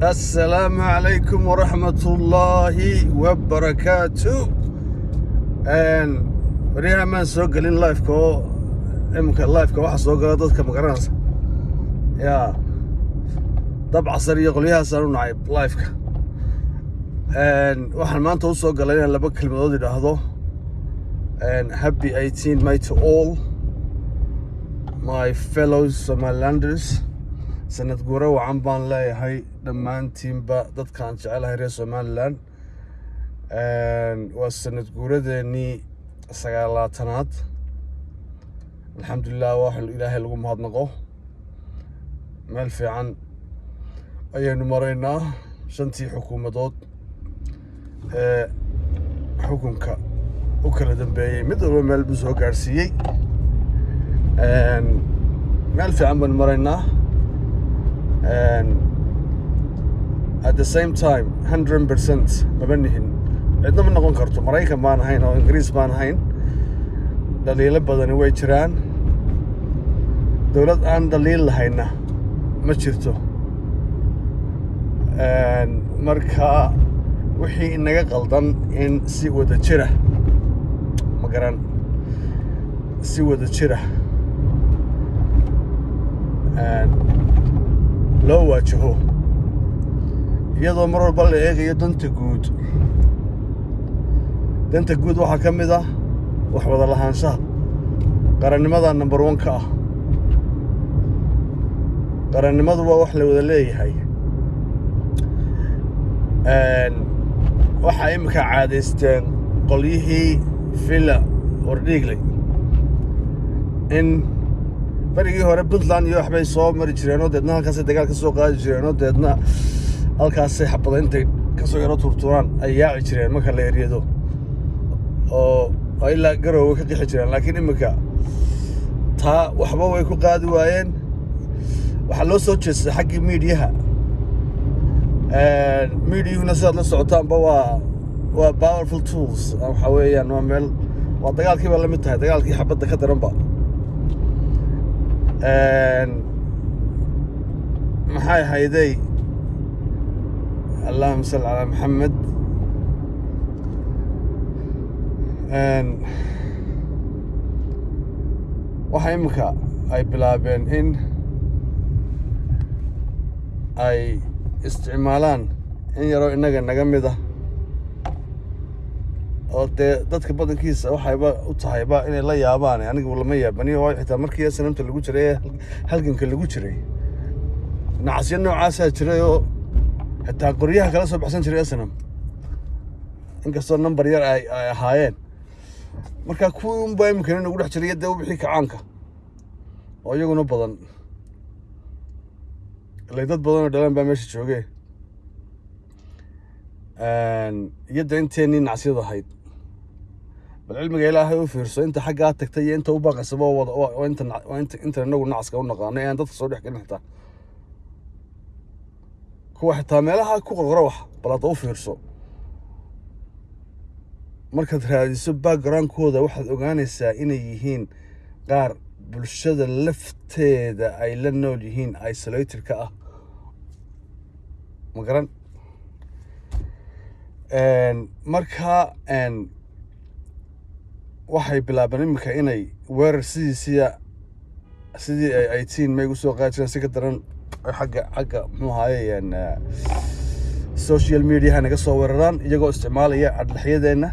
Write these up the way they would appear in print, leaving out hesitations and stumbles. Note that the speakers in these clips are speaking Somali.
Assalaamu calaykum waraxmatullaahi wabarakaatu. Waryaha maan soo gelin liveka oo iminka liveka waxaa soo gala dadka, ma garanaysa, yaa dabcasar iyo qolyahaasaan u nacay liveka. Waxaan maanta u soo galay inaan laba kelmadood idhaahdo. Happy 18 May to all my fellow Somalilanders. Sanad guuro wacan baan leeyahay dhammaantiinba dadkaan jecelahay reer Somaliland. Waa sanad guuradeenii 29aad. Alxamdulilah, waa Ilaahay lagu mahadnaqo. Meel fiican ayaynu maraynaa. Shantii xukuumadood ee xukunka u kala dambeeyey mid walba meel buu soo gaadhsiiyey. Meel fiican baynu maraynaa. At the same time, 100% maba nihin, cidna ma noqon karto. Maraykan baan ahayn oo Ingiriis baan ahayn. Dhaliilo badani way jiraan. Dowlad aan dhaliil lahayna ma jirto. Marka wixii inaga qaldan in si wada jira, ma garan, si wada jira loo waajaho, iyadoo mar walba la eegayo danta guud. Danta guud waxaa ka mid ah wax wada lahaanshaha, qarannimada number one ka ah. Qarannimadu waa wax la wada leeyahay. Waxaa iminka caadaysteen qolyihii Villa Wardhiigley in berigii hore Puntland iyo waxbay soo mari jireenoo deedna halkaasay dagaal ka soo qaadi jireenoo deedna halkaasay xabada intay kasoo yaro tuurtuuraan ay yaaci jireen marka la eryado oo ilaa Garoowe ka qixi jireen. Laakiin iminka taa waxba way ku qaadi waayeen. Waxaa loo soo jeestay xaggii miidiyaha. Miidiyuhuna, sidaad la socotaanba, waa powerful tools. Waxa weeyaan waa meel, waa dagaalkii baa la mid tahay, dagaalkii xabadda ka daranba. Maxay hayday? Allahuma salli calaa Maxamed. Waxa iminka ay bilaabeen in ay isticmaalaan in yaroo innaga naga mid ah, oo dee dadka badankiisa waxayba u tahayba inay la yaabaan. Anigu lama yaabani oo xitaa markii SNMta lagu jiray ee halganka lagu jiray, nacasyo noocaasaa jiray oo xitaa qoryaha kala soo baxsan jiray SNM, inkastoo number yar ay ahaayeen. Marka kuwii unbaa iminkana nagu dhex jiray, dee wixii kacaanka oo iyaguna badan ilay dad badan oo dhalan baa meesha jooge iyo de inteenii nacsiyada ahayd. Bal cilmiga Ilaahay u fiirso, inta xaggaa tagtay iyo inta u baaqaysaba wada waa inta waa inta inagu nacaska u naqaano ee aan dadka soo dhex gelin. Xitaa kuwa xitaa meelaha ku qorqoro wax, bal hadda u fiirso, markaad raadiso backgroundkooda, waxaad ogaanaysaa inay yihiin qaar bulshada lafteeda ay la nool yihiin, isolated ka ah, ma garan. Marka waxay bilaabeen iminka inay weerar sidiisiya, sidii ay 18 May usoo qaadi jireen si ka daran, ay xagga muxuu ahaaye social mediaha naga soo weeraraan, iyagoo isticmaalaya adlaxyadeenna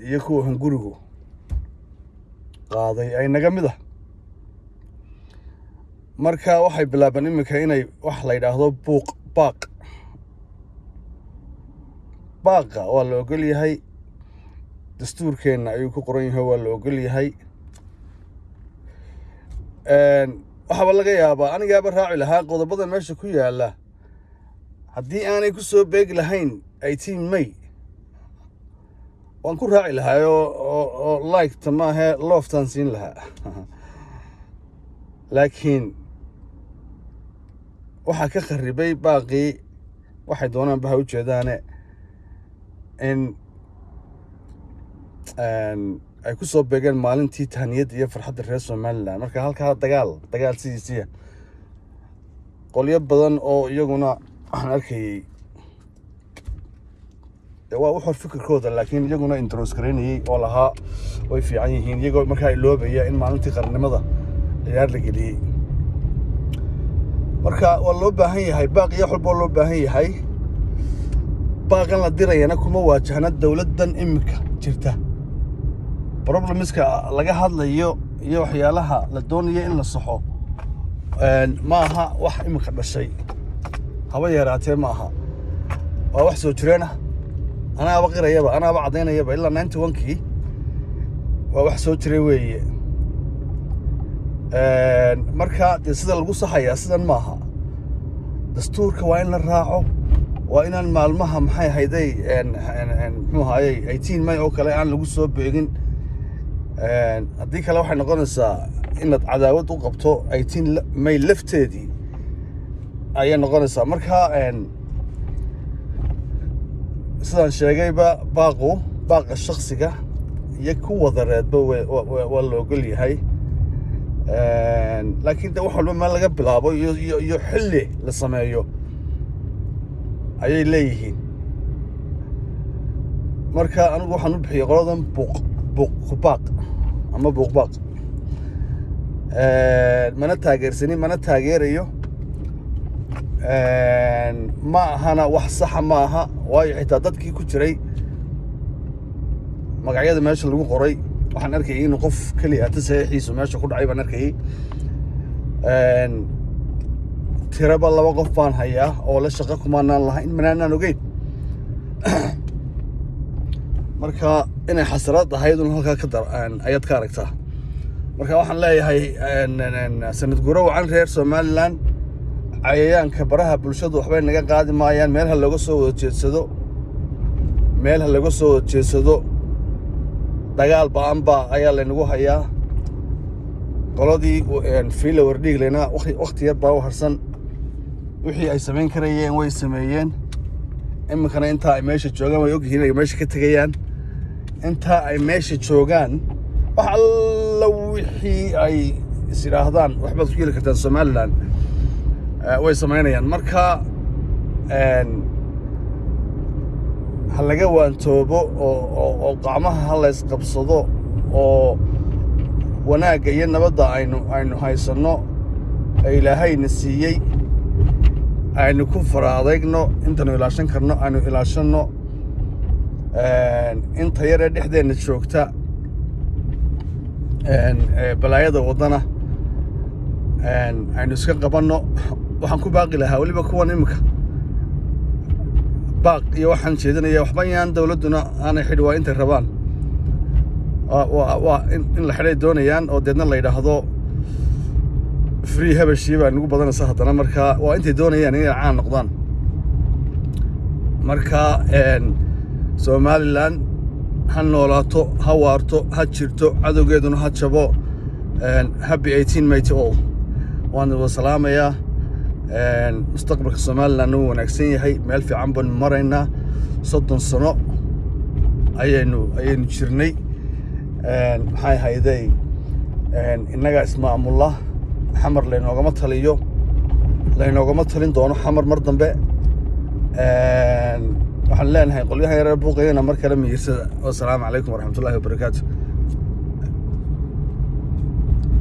iyo kuwa hungurigu qaaday ay naga mid ah. Marka waxay bilaabeen iminka inay wax la yidhaahdo buuq baaq. Baaqa waa la ogol yahay, dastuurkeenna ayuu ku qoran yahay, waa la ogol yahay. Waxaaba laga yaabaa anigaaba raaci lahaa qodobada meesha ku yaalla haddii aanay ku soo beegi lahayn 18 May. Waan ku raaci lahaa oo like-ta maahee love-taan siin lahaa. Laakiin waxaa ka kharibay baaqii, waxay doonaan ba ha ujeedaane, in ay ku soo beegeen maalintii tahniyadda iyo farxadda reer Somaliland. Marka halkaa dagaal sidiisiya Qolyo badan oo iyaguna waxaan arkayey, dee waa u xor fikirkooda, laakiin iyaguna endorse garaynayey oo lahaa way fiican yihiin, iyagoo markaa iloobaya in maalintii qarannimada ciyaar la geliyey. Marka waa loo baahan yahay baaq iyo wax walba waa loo baahan yahay. Baaqan la dirayana kuma waajahna dowladdan iminka jirta. Problemska laga hadlayo iyo waxyaalaha la doonayo in la saxo ma aha wax iminka dhashay, haba yaraatee ma aha. Waa wax soo jireen ah. Anaaba qirayaba, anaaba caddaynayaba, ilaa 91-kii waa wax soo jiray weeye. Marka dee sida lagu saxayaa sidan maaha. Dastuurka waa in la raaco, waa inaan maalmaha, maxay ahayday, muxuu ahaayey, 18 May oo kale aan lagu soo beegin. Haddii kale waxay noqonaysaa inaad cadaawad u qabto 18 May lafteedii ayay noqonaysaa. Marka sidaan sheegayba, baaqu, baaqa shaksiga iyo ku wadareedba waa la ogol yahay, laakiin de wax walba meel laga bilaabo iyo xilli la sameeyo ayay leeyihiin. Marka anigu waxaan u bixiyey qoladan buuq buuq kubaaq ama buuqbaaq. Mana taageersanin, mana taageerayo. Ma ahana wax saxa ma aha, waayo xitaa dadkii ku jiray magacyada meesha lagu qoray waxaan arkayay inuu qof keliya hata saxiixiisu meesha ku dhacay baan arkayey. Tiraba laba qof baan hayaa oo la shaqo kumaanaan lahayn, manaanaan ogeyn. Marka inay xasarad ahayd un halkaa ka dar ayaad ka aragtaa. Marka waxaan leeyahay sanad guro wacan reer Somaliland. Cayayaanka baraha bulshadu waxbay naga qaadi maayaan. Meel ha looga soo wada jeedsado, meel ha laga soo wada jeedsado. Dagaal ba'an baa ayaa laynagu hayaa. Qoladii Fiila Wardhiiglena wakti yar baa u harsan. Wixii ay samayn karayeen way sameeyeen. Iminkana intaa ay meesha joogaan, way ogyihiin inay meesha ka tegayaan. Intaa ay meesha joogaan, wax alla wixii ay is yidhaahdaan waxbaad ku heli kartaan Somaliland way samaynayaan. Marka ha laga waantoobo oo gacmaha ha laysqabsado oo wanaagga iyo nabadda aynu haysanno ee Ilaahayna siiyey aynu ku fara adeegno. Intaynu ilaashan karno aynu ilaashanno. Inta yaree dhexdeenna joogta balaayada waddana aynu iska qabanno. Waxaan ku baaqi lahaa weliba kuwan iminka baaq iyo waxaan jeedinaya, waxba yaan dowladduna aanay xidhi. Waa intay rabaan, waa in la xidhay doonayaan oo deedna la yidhaahdo free hebeshii baa nagu badanaysa haddana. Marka waa intay doonayaan inay caan noqdaan. Marka Somaliland ha noolaato, ha waarto, ha jirto, cadowgeeduna ha jabo. Happy 18 May to all. Waan wada salaamayaa. Mustaqbalka Somalilandna wuu wanaagsan yahay, meel fiican baynu maraynaa. 30 sano ayaynu jirnay. Maxay hayday, innagaa ismaamulla. Xamar laynoogama taliyo, laynoogama talin doono Xamar mar dambe. Waxaan leenahay qolyahan yareer buuqayana mar kale miyirsada. Wasalaamu calaykum waraxmatullahi wabarakaatu.